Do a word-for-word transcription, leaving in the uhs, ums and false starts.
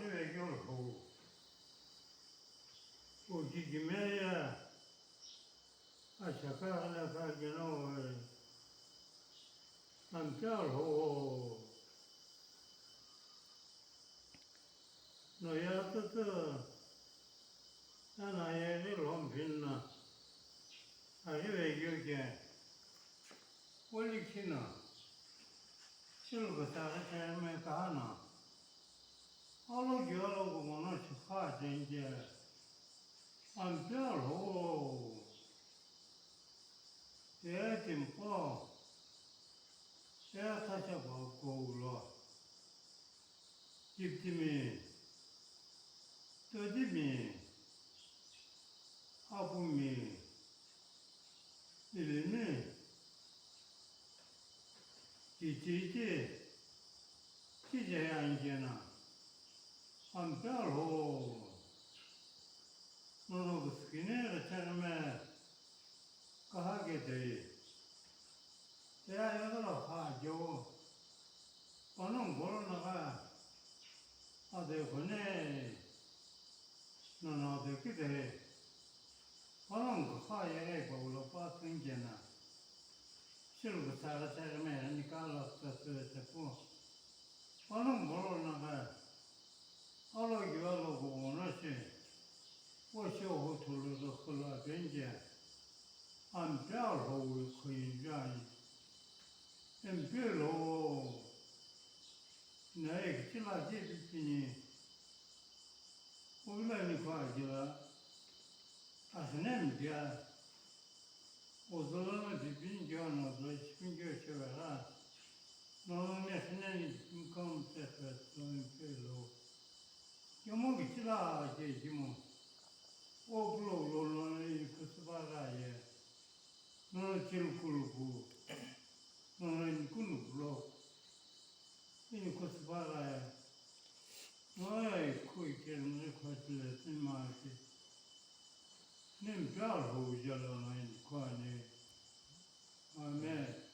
Vekeu lhou. Ukikime ye ashaka ghile kha keno ampeu lhou. No ye atütü ena ye ghi lhou mphinna aghi vekeu ke. Wali khino, shilukutsa ghi cherme kahana, alokiu alokumono shikha chenge, ampeu lhou, ye timiqo, ye khachapa koulo. Kiptimi, totimi, apumi, ilimi, tititi, tije angena, ampeu lhou, nono kuskine ghi cherme, kaha ke dei. Eya yaghi lo kha ajewo. Panongu bolo naga ade kone nono de kide. Panongu kha ye e paulo pa tungena. Shilukutsa ghi cherme ani kalo tsa tsa tsa pu. Panongu bolo naga alokiu alokumono shi, wo shi ohu thulu zo khulu apenge, ampeu lhou khoyinju ani. Ampeu lhou, naye kichila je pipini, uvila ni kho ajila, asüne mdia, Ozolono dipinjo no do shipinjo shevera, nono ne sineni income tepet lo impelo. Kemo kichila ke kimo. O kulo lo no ini kusubara ye. Nono chilukuluku. Nono ini kunukulo. Ini kusubara ye. Nono ikhu ikelmre khotile simaki. Nimpeu lhou jalo no ini kuani. Amen.